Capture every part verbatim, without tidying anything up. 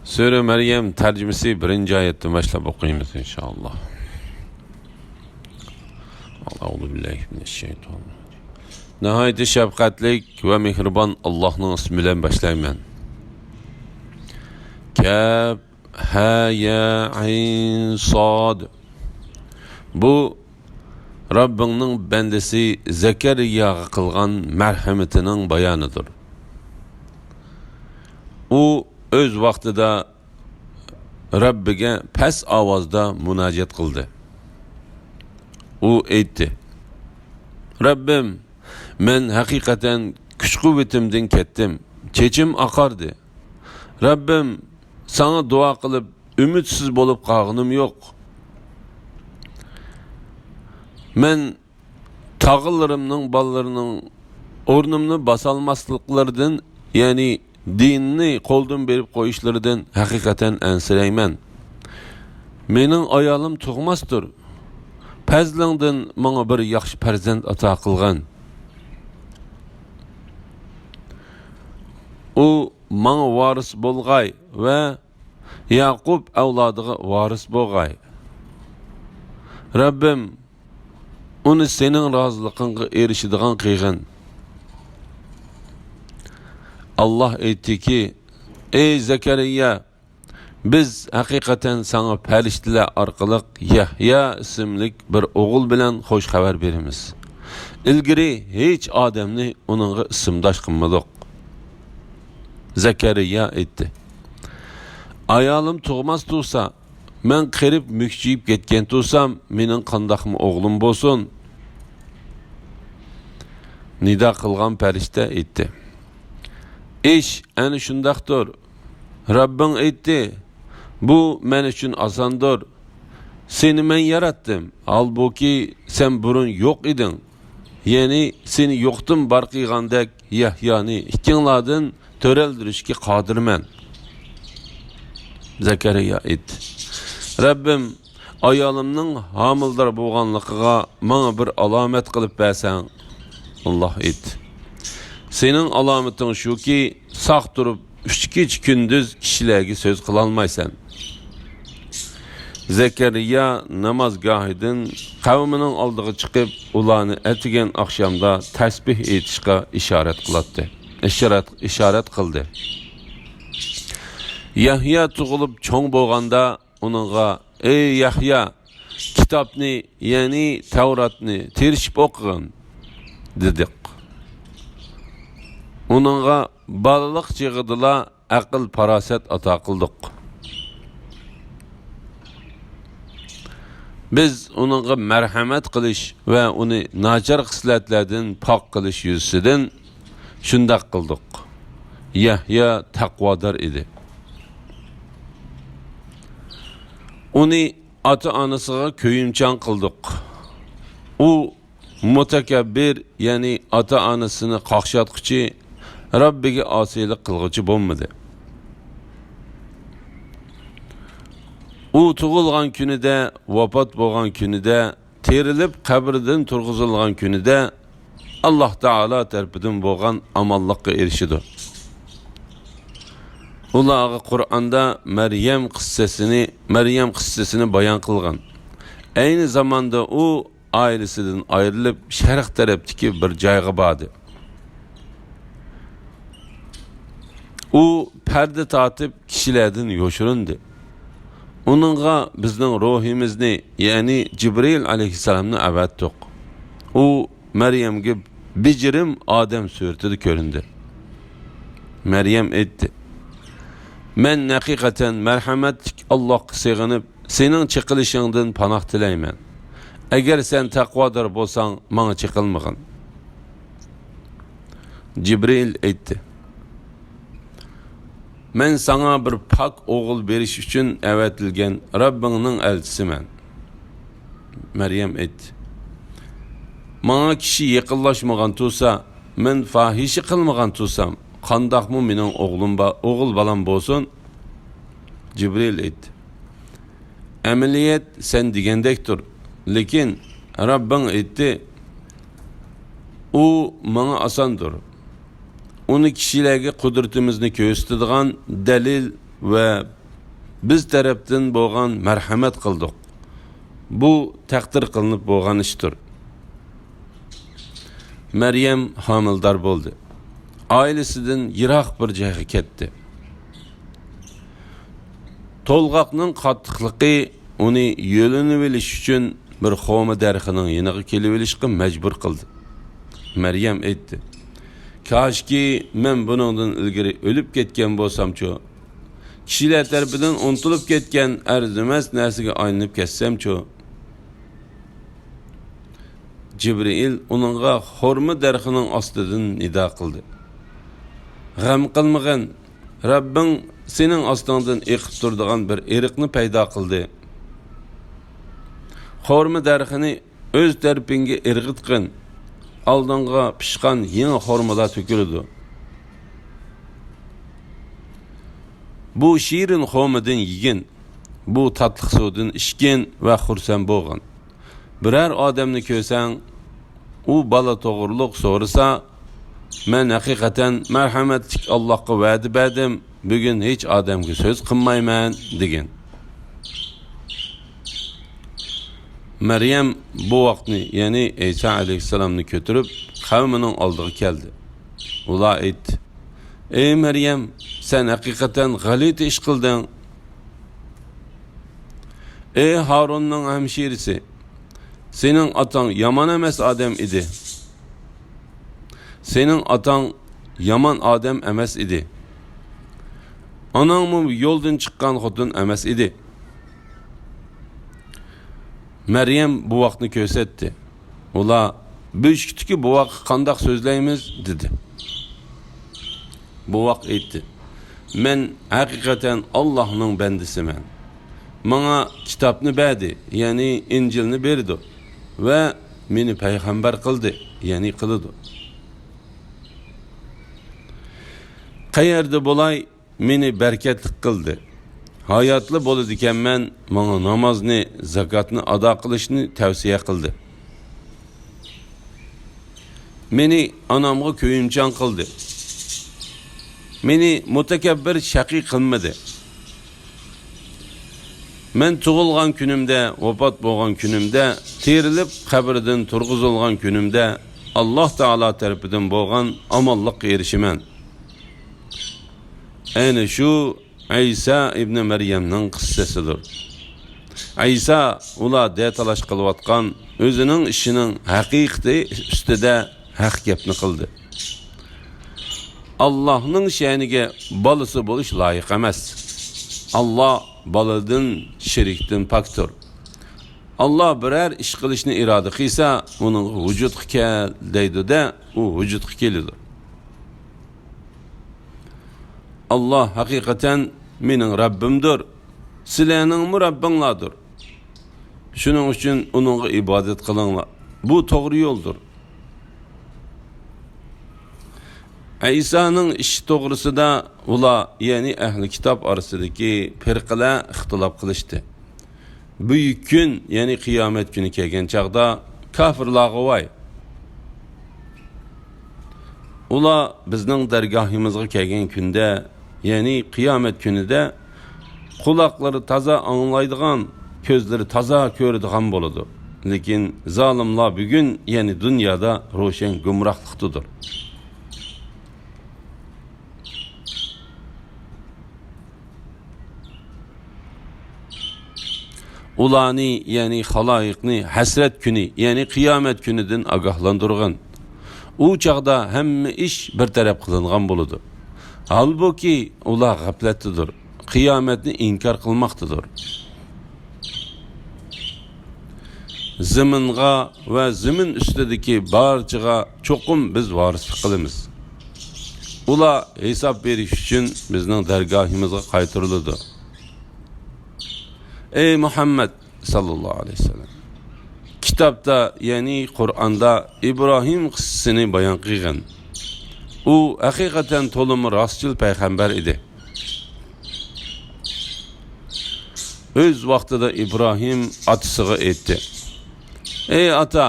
سۈرە مەريەم تەرجىمىسى بىرىنچى ئايەتتىن باشلاپ ئوقۇيمىز، ئىنشائاللا. ناھايىتى شەپقەتلىك ۋە مېھرىبان ئاللاھنىڭ ئىسمى بىلەن باشلايمەن. كاپ، ھە، يا، ئەين، ساد. بۇ رەببىڭنىڭ بەندىسى زەكەرىياغا قىلغان مەرھەمىتىنىڭ بايانىدۇر. ئۇ ئۆز ۋاقتىدا رەببىگە پەس ئاۋازدا مۇناجات قىلدى. ئۇ ئېيتتى: رەببىم، مەن ھەقىقەتەن كۈچ-قۇۋۋىتىمدىن كەتتىم، چېچىم ئاقاردى. رەببىم، ساڭا دۇئا قىلىپ ئۈمىدسىز بولۇپ قالغىنىم يوق. مەن تاغىلىرىمنىڭ بالىلىرىنىڭ ئورنۇمنى باسالماسلىقلىرىدىن، يەنى دىننى قولدىن بېرىپ قويۇشلىرىدىن ھەقىقەتەن ئەنسىرەيمەن. مېنىڭ ئايالىم تۇغماستۇر. پەزلىڭدىن ماڭا بىر ياخشى پەرزەنت ئاتا قىلغىن. ئۇ ماڭا ۋارىس بولغاي ۋە ياقۇپ ئەۋلادىغا ۋارىس بولغاي. رەببىم، ئۇنى سېنىڭ رازىلىقىڭغا ئېرىشىدىغان قىلغىن. ئاللاھ ئېيتتىكى: ئەي زەكەرىيا، بىز ھەقىقەتەن ساڭا پەرىشتىلەر ئارقىلىق يەھيا ئىسىملىك بىر ئوغۇل بىلەن خوش خەۋەر بېرىمىز. ئىلگىرى ھېچ ئادەمنى ئۇنىڭغا ئىسىمداش قىلمىدۇق. زەكەرىيا ئېيتتى: ئايالىم تۇغماس تۇرسا، مەن قېرىپ مۈكچىيىپ كەتكەن تۇرسام، مېنىڭ قانداقمۇ ئوغلۇم بولسۇن؟ نىدا قىلغان پەرىشتە ئېيتتى: ئىش ئەنە شۇنداقتۇر. رەببىڭ ئېيتتى: بۇ مەن ئۈچۈن ئاساندۇر. سېنى مەن ياراتتىم، ھالبۇكى، سەن بۇرۇن يوق ئىدىڭ. يەنى سېنى يوقتىن بار قىلغاندەك، يەھيانى ئىككىڭلاردىن تۆرەلدۈرۈشكە قادىرمەن. زەكەرىيا ئېيتتى: رەببىم، ئايالىمنىڭ ھامىلىدار بولغانلىقىغا ماڭا بىر ئالامەت قىلىپ بەرسەڭ. ئاللاھ ئېيتتى: سېنىڭ ئالامىتىڭ شۇكى، ساق تۇرۇپ، ئۈچ كېچە-كۈندۈز كىشىلەرگە سۆز قىلالمايسەن. زەكەرىيا نامازگاھىدىن قەۋمىنىڭ ئالدىغا چىقىپ، ئۇلارنى ئەتىگەن ئاخشامدا تەسبىھ ئېيتىشقا ئىشارەت قىلاتتى. ئىشارەت، ئىشارەت قىلدى. يەھيا تۇغۇلۇپ چوڭ بولغاندا، ئۇنىڭغا: ئەي يەھيا، كىتابنى، يەنى تەۋراتنى تىرىشىپ ئوقۇغىن، دېدۇق. ئۇنىڭغا بالىلىق چېغىدىلا ئەقىل-پاراسەت ئاتا قىلدۇق. بىز ئۇنىڭغا مەرھەمەت قىلىش ۋە ئۇنى ناچار خىسلەتلەردىن پاك قىلىش يۈزىسىدىن شۇنداق قىلدۇق. يەھيا تەقۋادار ئىدى. ئۇنى ئاتا-ئانىسىغا كۆيۈمچان قىلدۇق. ئۇ مۇتەكەببىر، يەنى ئاتا-ئانىسىنى قاقشاتقۇچى، رەببىگە ئاسىيلىق قىلغۇچى بولمىدى. ئۇ تۇغۇلغان كۈنىدە، ۋاپات بولغان كۈنىدە، تىرىلىپ قەبرىدىن تۇرغۇزۇلغان كۈنىدە ئاللاھ تائالا تەرىپىدىن بولغان ئامانلىققا ئېرىشىدۇ. ئۇلارغا قۇرئاندا مەريەم قىسسىسىنى، مەريەم قىسسىسىنى بايان قىلغان. ئەينى زاماندا ئۇ ئائىلىسىدىن ئايرىلىپ، شەرق تەرەپتىكى بىر جايغا باردى. ئۇ پەردە تارتىپ، كىشىلەردىن يوشۇرۇندى. ئۇنىڭغا بىزنىڭ روھىمىزنى، يەنى جىبرىئىل ئەلەيھىسسالامنى ئەۋەتتۇق. ئۇ مەريەمگە بېجىرىم ئادەم سۈرىتىدە كۆرۈندى. مەريەم ئېيتتى: مەن ھەقىقەتەن مەرھەمەتلىك ئاللاھقا سېغىنىپ، سېنىڭ چېقىلىشىڭدىن پاناھ تىلەيمەن. ئەگەر سەن تەقۋادار بولساڭ، ماڭا چېقىلمىغىن. جىبرىئىل ئېيتتى: مەن ساڭا بىر پاك ئوغۇل بېرىش ئۈچۈن ئەۋەتىلگەن رەببىڭنىڭ ئەلچىسىمەن. مەريەم ئېيتتى: ماڭا كىشى يېقىنلاشمىغان تۇرسا، مەن فاھىشە قىلمىغان تۇرسام، قانداقمۇ مېنىڭ ئوغلۇم با-، ئوغۇل بالام بولسۇن؟ جىبرىئىل ئېيتتى: ئەمەلىيەت سەن دېگەندەكتۇر، لېكىن رەببىڭ ئېيتتى: ئۇ ماڭا ئاساندۇر. ئۇنى كىشىلەرگە قۇدرىتىمىزنى كۆرسىتىدىغان دەلىل، ۋە بىز تەرەپتىن بولغان مەرھەمەت قىلدۇق. بۇ تەقدىر قىلىنىپ بولغان ئىشتۇر. مەريەم ھامىلىدار بولدى. ئائىلىسىدىن يىراق بىر جايغا كەتتى. تولغاقنىڭ قاتتىقلىقى ئۇنى يۆلىنىۋېلىش ئۈچۈن بىر خورما دەرىخىنىڭ يېنىغا كېلىۋېلىشقا مەجبۇر قىلدى. مەريەم ئېيتتى، كاشكى مەن بۇنىڭدىن ئىلگىرى ئۆلۈپ كەتكەن بولسامچۇ؟ كىشىلەر تەرىپىدىن ئۇنتۇلۇپ كەتكەن ئەرزىمەس نەرسىگە ئايلىنىپ كەتسەمچۇ؟ جىبرىئىل ئۇنىڭغا خورما دەرىخىنىڭ ئاستىدىن نىدا قىلدى، غەم قىلمىغىن، رەببىڭ سېنىڭ ئاستىڭدىن ئېقىپ تۇرىدىغان بىر ئېرىقنى پەيدا قىلدى. خورما دەرىخىنى ئۆز تەرىپىڭگە ئىرغىتقىن، ئالدىڭغا پىشقان يېڭى خورمىلار تۆكۈلىدۇ. بۇ شېرىن خورمىدىن يېگىن، بۇ تاتلىق سۇدىن ئىچكىن ۋە خۇرسەن بولغىن. بىرەر ئادەمنى كۆرسەڭ، ئۇ بالا توغرۇلۇق سورىسا، مەن ھەقىقەتەن مەرھەمەتلىك ئاللاھقا ۋەدە بەردىم، بۈگۈن ھېچ ئادەمگە سۆز قىلمايمەن، دېگىن. مەريەم بوۋاقنى، يەنى ئەيسا ئەلەيھىسسالامنى كۆتۈرۈپ، قەۋمىنىڭ ئالدىغا كەلدى. ئۇلار ئېيتتى، ئەي مەريەم، سەن ھەقىقەتەن غەلىتە ئىش قىلدىڭ. ئەي ھارۇننىڭ ھەمشىرىسى، سېنىڭ ئاتاڭ يامان ئەمەس ئادەم ئىدى. سېنىڭ ئاتاڭ يامان ئادەم ئەمەس ئىدى. ئاناڭمۇ يولدىن چىققان خوتۇن ئەمەس ئىدى. مەريەم بوۋاقنى كۆرسەتتى. ئۇلار، بۆشۈكتىكى بوۋاققا قانداق سۆزلەيمىز؟ دېدى. بوۋاق ئېيتتى، مەن ھەقىقەتەن ئاللاھنىڭ بەندىسىمەن. ماڭا كىتابنى بەردى، يەنى ئىنجىلنى بېرىدۇ ۋە مېنى پەيغەمبەر قىلدى، يەنى قىلىدۇ. قەيەردە بولاي، مېنى بەرىكەتلىك قىلدى. ھاياتلا بولىدىكەنمەن، ماڭا نامازنى، زاكاتنى ئادا قىلىشنى تەۋسىيە قىلدى. مېنى ئانامغا كۆيۈمچان قىلدى. مېنى مۇتەكەببىر، شەقىي قىلمىدى. مەن تۇغۇلغان كۈنۈمدە، ۋاپات بولغان كۈنۈمدە، تىرىلىپ قەبرىدىن تۇرغۇزۇلغان كۈنۈمدە ئاللاھ تائالا تەرىپىدىن بولغان ئامانلىققا ئېرىشىمەن. ئەنە شۇ ئەيسا ئىبنى مەريەمنىڭ قىسسىسىدۇر. ئەيسا ئۇلار دەتالاش قىلىۋاتقان ئۆزىنىڭ ئىشىنىڭ ھەقىقىتى ئۈستىدە ھەق گەپنى قىلدى. ئاللاھنىڭ شەنىگە بالىسى بولۇش لايىق ئەمەس. ئاللاھ بالىدىن، شېرىكتىن پاكتۇر. ئاللاھ بىرەر ئىش قىلىشنى ئىرادە قىلسا، ئۇنىڭغا ۋۇجۇدقا كەل دەيدۇ-دە، ئۇ ۋۇجۇدقا كېلىدۇ. ئاللاھ ھەقىقەتەن مېنىڭ رەببىمدۇر، سىلەرنىڭمۇ رەببىڭلاردۇر. شۇنىڭ ئۈچۈن ئۇنىڭغا ئىبادەت قىلىڭلار. بۇ توغرا يولدۇر. ئەيسانىڭ ئىشى توغرىسىدا ئۇلار، يەنى ئەھلى كىتاب ئارىسىدىكى پىرقىلەر ئىختىلاپ قىلىشتى. بۈيۈك كۈن، يەنى قىيامەت كۈنى كەلگەن چاغدا كاپىرلارغا ۋاي! ئۇلار بىزنىڭ دەرگاھىمىزغا كەلگەن كۈندە، يەنى قىيامەت كۈنىدە قۇلاقلىرى تازا ئاڭلايدىغان، كۆزلىرى تازا كۆرىدىغان بولىدۇ. لېكىن زالىملار بۈگۈن، يەنى دۇنيادا روشەن گۇمراھلىقتىدۇر. ئۇلارنى، يەنى خالايىقنى ھەسرەت كۈنى، يەنى قىيامەت كۈنىدىن ئاگاھلاندۇرغىن. ئۇ چاغدا ھەممە ئىش بىر تەرەپ قىلىنغان بولىدۇ. ھالبۇكى، ئۇلار غەپلەتتىدۇر، قىيامەتنى ئىنكار قىلماقتىدۇر. زېمىنغا ۋە زېمىن ئۈستىدىكى بارچىغا چوقۇم بىز ۋارىسلىق قىلىمىز. ئۇلار ھېساب بېرىش ئۈچۈن بىزنىڭ دەرگاھىمىزغا قايتۇرۇلىدۇ. ئەي مۇھەممەد ساللاللاھۇ ئەلەيھى ۋەسەللەم، كىتابتا، يەنى قۇرئاندا ئىبراھىم قىسسىسىنى بايان قىلغىن. ئۇ ھەقىقەتەن تولىمۇ راستچىل پەيغەمبەر ئىدى. ئۆز ۋاقتىدا ئىبراھىم ئاتىسىغا ئېيتتى، ئەي ئاتا،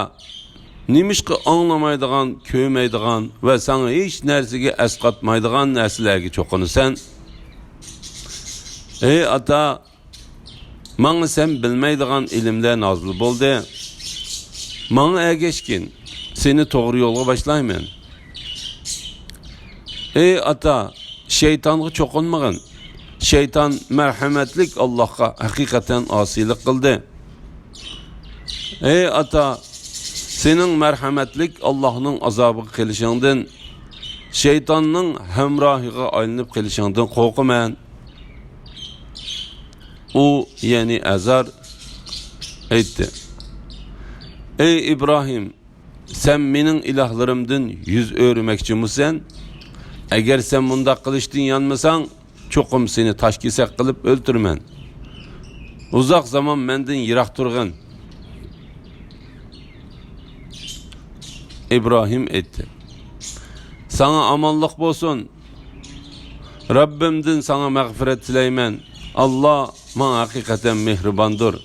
نېمىشقا ئاڭلىمايدىغان، كۆرمەيدىغان ۋە ساڭا ھېچ نەرسىگە ئەسقاتمايدىغان نەرسىلەرگە چوقۇنىسەن؟ ئەي ئاتا، ماڭا سەن بىلمەيدىغان ئىلىملەر نازىل بولدى. ماڭا ئەگەشكىن، سېنى توغرا يولغا باشلايمەن. ئەي ئاتا، شەيتانغا چوقۇنمىغىن. شەيتان مەرھەمەتلىك ئاللاھقا ھەقىقەتەن ئاسىيلىق قىلدى. ئەي ئاتا، سېنىڭ مەرھەمەتلىك ئاللاھنىڭ ئازابىغا قېلىشىڭدىن، شەيتاننىڭ ھەمراھىغا ئايلىنىپ قېلىشىڭدىن قورقىمەن. ئۇ، يەنى ئازار ئېيتتى: ئەي ئىبراھىم، سەن مېنىڭ ئىلاھلىرىمدىن يۈز ئۆرۈمەكچىمۇسەن؟ ئەگەر سەن مۇنداق قىلىشتىن يانمىساڭ، چوقۇم سېنى تاشكېسەك قىلىپ ئۆلتۈرىمەن. ئۇزاق زامان مەندىن يىراق تۇرغىن. ئىبراھىم ئېيتتى: ساڭا ئامانلىق بولسۇن. رەببىمدىن ساڭا مەغپىرەت تىلەيمەن. ئاللا ماڭا ھەقىقەتەن مېھرىباندۇر.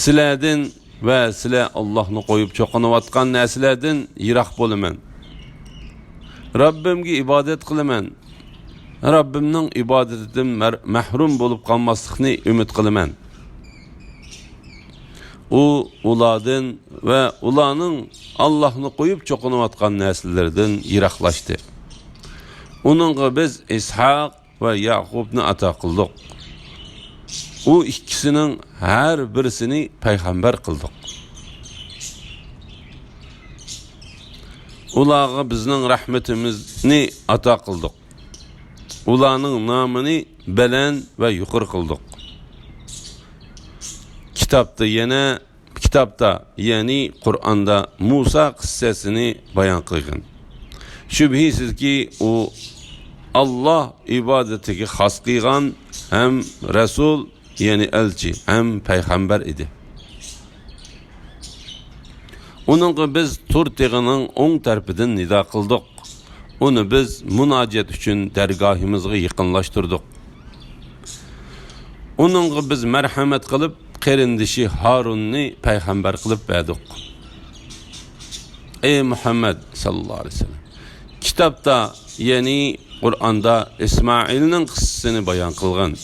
سىلەردىن ۋە سىلەر ئاللاھنى قويۇپ چوقۇنۇۋاتقان نەرسىلەردىن يىراق بولىمەن. رەببىمگە ئىبادەت قىلىمەن. رەببىمنىڭ ئىبادىتىدىن مەر-، مەھرۇم بولۇپ قالماسلىقنى ئۈمىد قىلىمەن. ئۇ ئۇلاردىن ۋە ئۇلارنىڭ ئاللاھنى قويۇپ چوقۇنۇۋاتقان نەرسىلىرىدىن يىراقلاشتى. ئۇنىڭغا بىز ئىسھاق ۋە يەقۇبنى ئاتا قىلدۇق. ئۇ ئىككىسىنىڭ ھەر بىرسىنى پەيغەمبەر قىلدۇق. ئۇلارغا بىزنىڭ رەھمىتىمىزنى ئاتا قىلدۇق. ئۇلارنىڭ نامىنى بەلەن ۋە يۇقىرى قىلدۇق. كىتابتا يەنە، كىتابتا، يەنى قۇرئاندا مۇسا قىسسەسىنى بايان قىلغان. شۈبھىسىزكى، ئۇ ئاللا ئىبادىتىگە خاس قىلغان ھەم رەسۇل، يەنى ئەلچى ھەم پەيغەمبەر ئىدى. ئۇنىڭغا بىز تۇر تېغىنىڭ ئوڭ تەرىپىدىن نىدا قىلدۇق. ئۇنى بىز مۇناجات ئۈچۈن دەرگاھىمىزغا يېقىنلاشتۇردۇق. ئۇنىڭغا بىز مەرھەمەت قىلىپ، قېرىندىشى ھارۇننى پەيغەمبەر قىلىپ بەردۇق. ئەي مۇھەممەد ساللاللاھۇ ئەلەيھى ۋەسەللەم، كىتابتا، يەنى قۇرئاندا ئىسمائىلنىڭ قىسسىسىنى بايان قىلغان.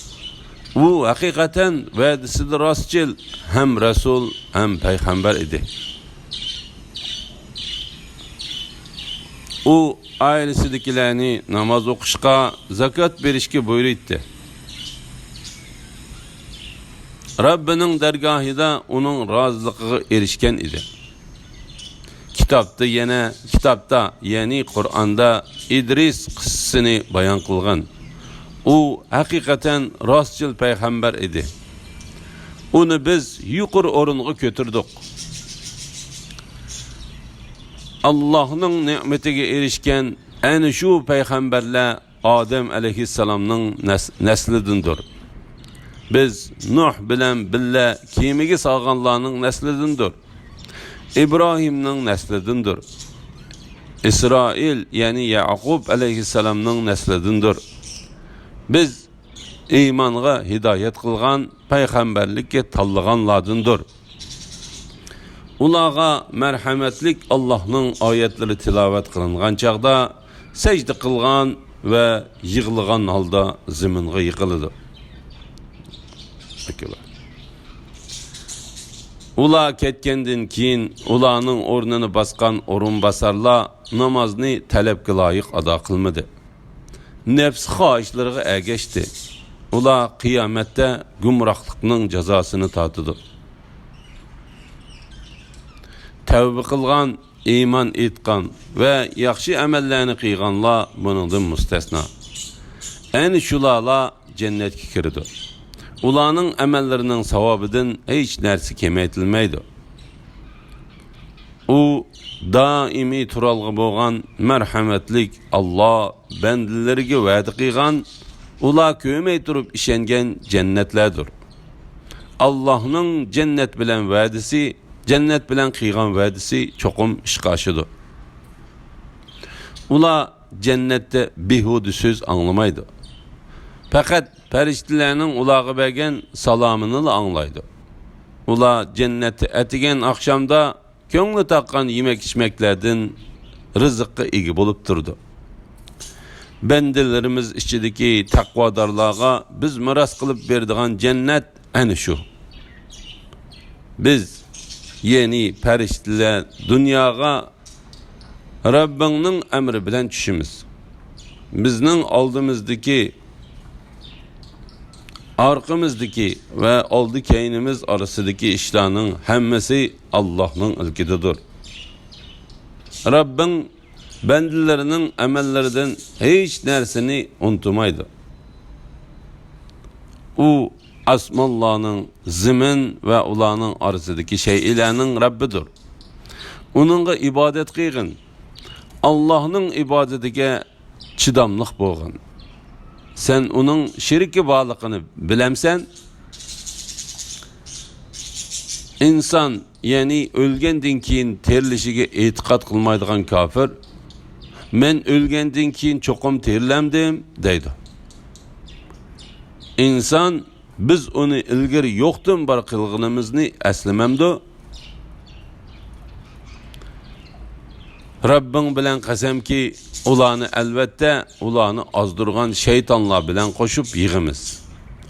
ئۇ ھەقىقەتەن ۋەدىسىدە راستچىل، ھەم رەسۇل، ھەم پەيغەمبەر ئىدى. ئۇ ئائىلىسىدىكىلەرنى ناماز ئوقۇشقا، زاكات بېرىشكە بۇيرۇيتتى. رەببىنىڭ دەرگاھىدا ئۇنىڭ رازىلىقىغا ئېرىشكەن ئىدى. كىتابتا يەنە، كىتابتا، يەنى قۇرئاندا ئىدرىس قىسسىسىنى بايان قىلغان. ئۇ ھەقىقەتەن راستچىل پەيغەمبەر ئىدى. ئۇنى بىز يۇقىرى ئورۇنغا كۆتۈردۇق. ئاللاھنىڭ نېمىتىگە ئېرىشكەن ئەنە شۇ پەيغەمبەرلەر ئادەم ئەلەيھىسسالامنىڭ نەس-، نەسلىدىندۇر. بىز نۇھ بىلەن بىللە كېمىگە سالغانلارنىڭ نەسلىدىندۇر. ئىبراھىمنىڭ نەسلىدىندۇر. ئىسرائىل، يەنى يەقۇب ئەلەيھىسسالامنىڭ نەسلىدىندۇر. بىز ئىمانغا ھىدايەت قىلغان، پەيغەمبەرلىككە تاللىغانلاردىندۇر. ئۇلارغا مەرھەمەتلىك ئاللاھنىڭ ئايەتلىرى تىلاۋەت قىلىنغان چاغدا سەجدە قىلغان ۋە يىغلىغان ھالدا زېمىنغا يىقىلىدۇ. ئۇلار كەتكەندىن كېيىن ئۇلارنىڭ ئورنىنى باسقان ئورۇنباسارلار نامازنى تەلەپكە لايىق ئادا قىلمىدى. نەپس خاھىشلىرىغا ئەگەشتى. ئۇلار قىيامەتتە گۇمراھلىقنىڭ جازاسىنى تارتىدۇ. تەۋبە قىلغان، ئىمان ئېيتقان ۋە ياخشى ئەمەللەرنى قىلغانلار بۇنىڭدىن مۇستەسنا. ئەنە شۇلارلا جەننەتكە كىرىدۇ. ئۇلارنىڭ ئەمەللىرىنىڭ ساۋابىدىن ھېچ نەرسە كېمەيتىلمەيدۇ. ئۇ دائىمىي تۇرالغۇ بولغان مەرھەمەتلىك ئاللا بەندىلىرىگە ۋەدە قىلغان، ئۇلار كۆرمەي تۇرۇپ ئىشەنگەن جەننەتلەردۇر. ئاللانىڭ جەننەت بىلەن ۋەدىسى، جەننەت بىلەن قىلغان ۋەدىسى چوقۇم ئىشقا ئاشىدۇ. ئۇلار جەننەتتە بىھۇدە سۆز ئاڭلىمايدۇ. پەقەت پەرىشتىلەرنىڭ ئۇلارغا بەرگەن سالامىنىلا ئاڭلايدۇ. ئۇلار جەننەتتە ئەتىگەن ئاخشامدا كۆڭلى تاققان يېمەك-ئىچمەكلەردىن رىزىققا ئىگە بولۇپ تۇرىدۇ. بەندىلىرىمىز ئىچىدىكى تەقۋادارلارغا بىز مىراس قىلىپ بېرىدىغان جەننەت ئەنە شۇ. بىز، يەنى پەرىشتىلەر، دۇنياغا رەببىڭنىڭ ئەمرى بىلەن چۈشىمىز. بىزنىڭ ئالدىمىزدىكى، ئارقىمىزدىكى ۋە ئالدى كەينىمىز ئارىسىدىكى ئىشلارنىڭ ھەممىسى ئاللاھنىڭ ئىلكىدىدۇر. رەببىڭ بەندىلىرىنىڭ ئەمەللىرىدىن ھېچ نەرسىنى ئۇنتۇمايدۇ. ئۇ ئاسمانلارنىڭ، زېمىن ۋە ئۇلارنىڭ ئارىسىدىكى شەيئىلەرنىڭ رەببىدۇر. ئۇنىڭغا ئىبادەت قىلغىن. ئاللاھنىڭ ئىبادىتىگە چىداملىق بولغىن. سەن ئۇنىڭ شېرىكى بارلىقىنى بىلەمسەن؟ ئىنسان، يەنى ئۆلگەندىن كېيىن تىرىلىشىگە ئېتىقاد قىلمايدىغان كاپىر، «مەن ئۆلگەندىن كېيىن چوقۇم تىرىلەمدىم» دەيدۇ. ئىنسان، بىز ئۇنى ئىلگىرى يوقتىن بار قىلغىنىمىزنى ئەسلىمەمدۇ؟ رەببىڭ بىلەن قەسەمكى، ئۇلارنى، ئەلۋەتتە، ئۇلارنى ئازدۇرغان شەيتانلار بىلەن قوشۇپ يىغىمىز.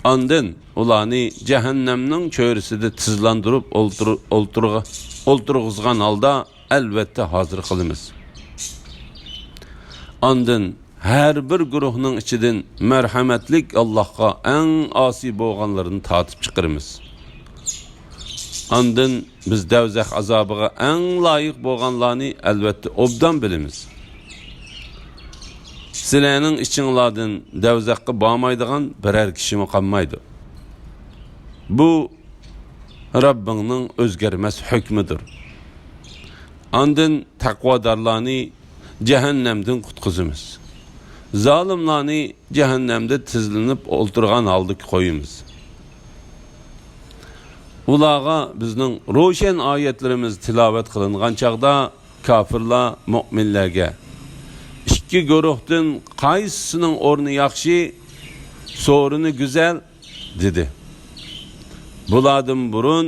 ئاندىن ئۇلارنى جەھەننەمنىڭ چۆرىسىدە تىزلاندۇرۇپ ئولتۇر-، ئولتۇرغا-، ئولتۇرغۇزغان ھالدا، ئەلۋەتتە، ھازىر قىلىمىز. ئاندىن ھەر بىر گۇرۇھنىڭ ئىچىدىن مەرھەمەتلىك ئاللاھقا ئەڭ ئاسىي بولغانلىرىنى تارتىپ چىقىرىمىز. ئاندىن بىز دەۋزەخ ئازابىغا ئەڭ لايىق بولغانلارنى، ئەلۋەتتە، ئوبدان بىلىمىز. سىلەرنىڭ ئىچىڭلاردىن دەۋزەخقە بارمايدىغان بىرەر كىشىمۇ قالمايدۇ. بۇ رەببىڭنىڭ ئۆزگەرمەس ھۆكمىدۇر. ئاندىن تەقۋادارلارنى جەھەننەمدىن قۇتقۇزىمىز. زالىملارنى جەھەننەمدە تىزلىنىپ ئولتۇرغان ھالدا قويىمىز. ئۇلارغا بىزنىڭ روشەن ئايەتلىرىمىز تىلاۋەت قىلىنغان چاغدا، كاپىرلار مۆمىنلەرگە، «ئىككى گۇرۇھتىن قايسىسىنىڭ ئورنى ياخشى، سورۇنى گۈزەل؟» دېدى. بۇلاردىن بۇرۇن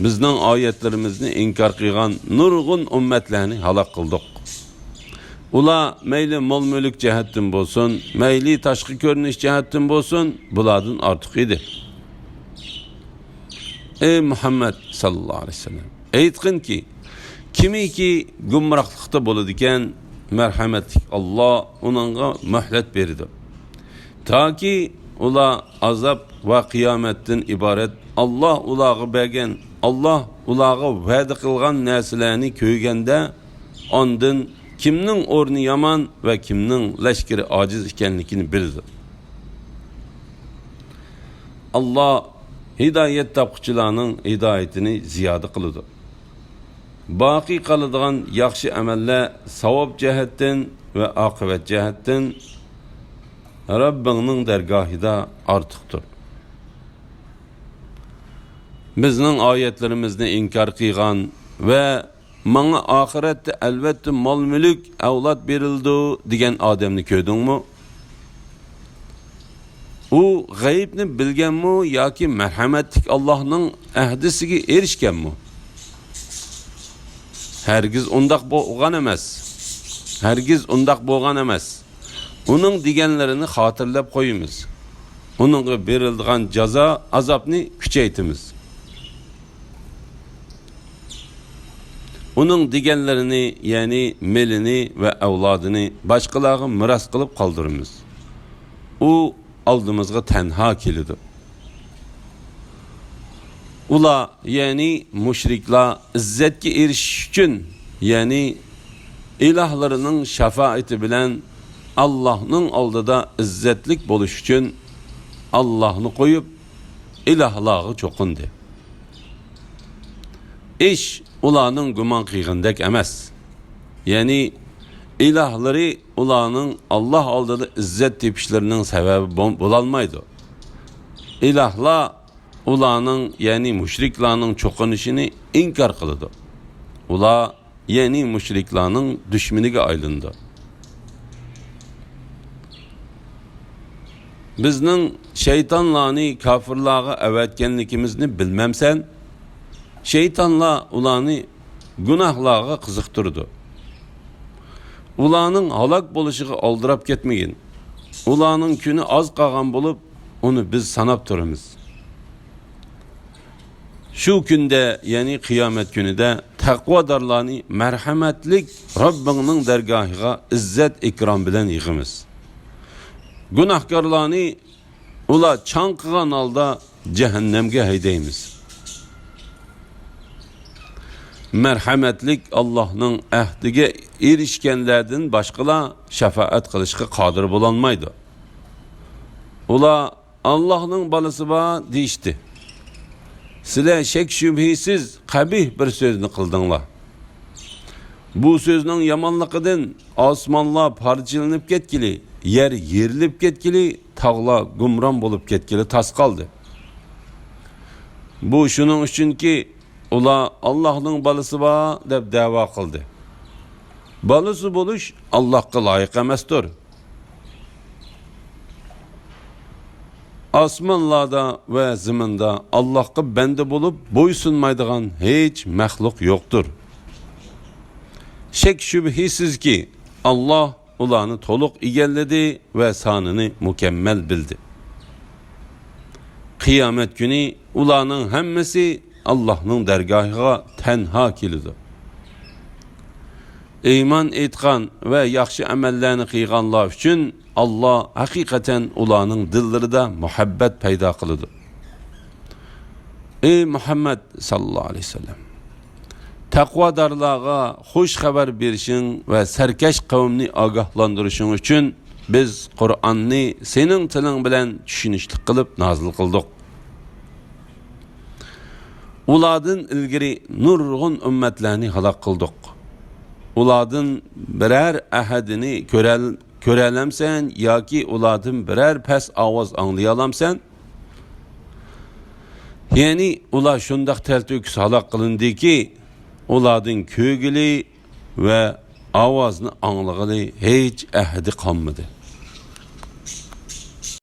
بىزنىڭ ئايەتلىرىمىزنى ئىنكار قىلغان نۇرغۇن ئۈممەتلەرنى ھالاك قىلدۇق. ئۇلار مەيلى مال-مۈلۈك جەھەتتىن بولسۇن، مەيلى تاشقى كۆرۈنۈش جەھەتتىن بولسۇن، بۇلاردىن ئارتۇق ئىدى. ئەي مۇھەممەد ساللاللاھۇ ئەلەيھى ۋەسەللەم، ئېيتقىنكى، كىمكى گۇمراھلىقتا بولىدىكەن، مەرھەمەتلىك ئاللا ئۇنىڭغا مۆھلەت بېرىدۇ. تاكى ئۇلار ئازاب ۋە قىيامەتتىن ئىبارەت ئاللا ئۇلارغا بەرگەن، ئاللا ئۇلارغا ۋەدە قىلغان نەرسىلەرنى كۆرگەندە، ئاندىن كىمنىڭ ئورنى يامان ۋە كىمنىڭ لەشكىرى ئاجىز ئىكەنلىكىنى بىلىدۇ. ئاللا ھىدايەت تاپقۇچىلارنىڭ ھىدايىتىنى زىيادە قىلىدۇ. باقىي قالىدىغان ياخشى ئەمەللەر ساۋاب جەھەتتىن ۋە ئاقىۋەت جەھەتتىن رەببىڭنىڭ دەرگاھىدا ئارتۇقتۇر. بىزنىڭ ئايەتلىرىمىزنى ئىنكار قىلغان ۋە «ماڭا ئاخىرەتتە ئەلۋەتتە مال-مۈلۈك، ئەۋلاد بېرىلىدۇ» دېگەن ئادەمنى كۆردۈڭمۇ؟ ئۇ غەيىبنى بىلگەنمۇ ياكى مەرھەمەتلىك ئاللاھنىڭ ئەھدىسىگە ئېرىشكەنمۇ؟ ھەرگىز ئۇنداق بولغان ئەمەس. ھەرگىز ئۇنداق بولغان ئەمەس. ئۇنىڭ دېگەنلىرىنى خاتىرىلەپ قويىمىز. ئۇنىڭغا بېرىلىدىغان جازا، ئازابنى كۈچەيتىمىز. ئۇنىڭ دېگەنلىرىنى، يەنى مېلىنى ۋە ئەۋلادىنى باشقىلارغا مىراس قىلىپ قالدۇرىمىز. ئۇ ئالدىمىزغا تەنھا كېلىدۇ. ئۇلار، يەنى مۇشرىكلار ئىززەتكە ئېرىشىش ئۈچۈن، يەنى ئىلاھلىرىنىڭ شاپائىتى بىلەن ئاللاھنىڭ ئالدىدا ئىززەتلىك بولۇش ئۈچۈن ئاللاھنى قويۇپ، ئىلاھلارغا چوقۇندى. ئىش ئۇلارنىڭ گۇمان قىلغىنىدەك ئەمەس. يەنى ئىلاھلىرى ئۇلارنىڭ ئاللاھ ئالدىدا ئىززەت تېپىشلىرىنىڭ سەۋەبى بول-، بولالمايدۇ. ئىلاھلار ئۇلارنىڭ، يەنى مۇشرىكلارنىڭ چوقۇنۇشىنى ئىنكار قىلىدۇ. ئۇلار، يەنى مۇشرىكلارنىڭ دۈشمىنىگە ئايلىنىدۇ. بىزنىڭ شەيتانلارنى كاپىرلارغا ئەۋەتكەنلىكىمىزنى بىلمەمسەن؟ شەيتانلار ئۇلارنى گۇناھلارغا قىزىقتۇرىدۇ. ئۇلارنىڭ ھالاك بولۇشىغا ئالدىراپ كەتمىگىن. ئۇلارنىڭ كۈنى ئاز قالغان بولۇپ، ئۇنى بىز ساناپ تۇرىمىز. شۇ كۈندە، يەنى قىيامەت كۈنىدە تەقۋادارلارنى مەرھەمەتلىك رەببىڭنىڭ دەرگاھىغا ئىززەت-ئىكرام بىلەن يىغىمىز. گۇناھكارلارنى ئۇلار چاڭقىغان ھالدا جەھەننەمگە ھەيدەيمىز. مەرھەمەتلىك ئاللاھنىڭ ئەھدىگە ئېرىشكەنلەردىن باشقىلار شاپائەت قىلىشقا قادىر بولالمايدۇ. ئۇلار ئاللاھنىڭ بالىسى بار دېيىشتى. سىلەر شەك-شۈبھىسىز قەبىھ بىر سۆزنى قىلدىڭلار. بۇ سۆزنىڭ يامانلىقىدىن ئاسمانلار پارچىلىنىپ كەتكىلى، يەر يېرىلىپ كەتكىلى، تاغلار گۇمران بولۇپ كەتكىلى تاس قالدى. بۇ شۇنىڭ ئۈچۈنكى، ئۇلار ئاللاھنىڭ بالىسى بار دەپ دەۋا قىلدى. بالىسى بولۇش ئاللاھقا لايىق ئەمەستۇر. ئاسمانلاردا ۋە زېمىندا ئاللاھقا بەندە بولۇپ بويسۇنمايدىغان ھېچ مەخلۇق يوقتۇر. شەك-شۈبھىسىزكى، ئاللاھ ئۇلارنى تولۇق ئىگىلىدى ۋە سانىنى مۇكەممەل بىلدى. قىيامەت كۈنى ئۇلارنىڭ ھەممىسى ئاللاھنىڭ دەرگاھىغا تەنھا كېلىدۇ. ئىمان ئېيتقان ۋە ياخشى ئەمەللەرنى قىلغانلار ئۈچۈن ئاللاھ ھەقىقەتەن ئۇلارنىڭ دىللىرىدا مۇھەببەت پەيدا قىلىدۇ. ئەي مۇھەممەد ساللاللاھۇ ئەلەيھى ۋەسەللەم، تەقۋادارلارغا خۇش خەۋەر بېرىشىڭ ۋە سەركەش قەۋمنى ئاگاھلاندۇرۇشۇڭ ئۈچۈن بىز قۇرئاننى سېنىڭ تىلىڭ بىلەن چۈشىنىشلىك قىلىپ نازىل قىلدۇق. ئۇلاردىن ئىلگىرى نۇرغۇن ئۈممەتلەرنى ھالاك قىلدۇق. ئۇلاردىن بىرەر ئەھەدىنى كۆرەل-، كۆرەلەمسەن ياكى ئۇلاردىن بىرەر پەس ئاۋاز ئاڭلىيالامسەن؟ يەنى ئۇلار شۇنداق تەلتۆكۈس ھالاك قىلىندىكى، ئۇلاردىن كۆرگىلى ۋە ئاۋازنى ئاڭلىغىلى ھېچ ئەھدى قالمىدى.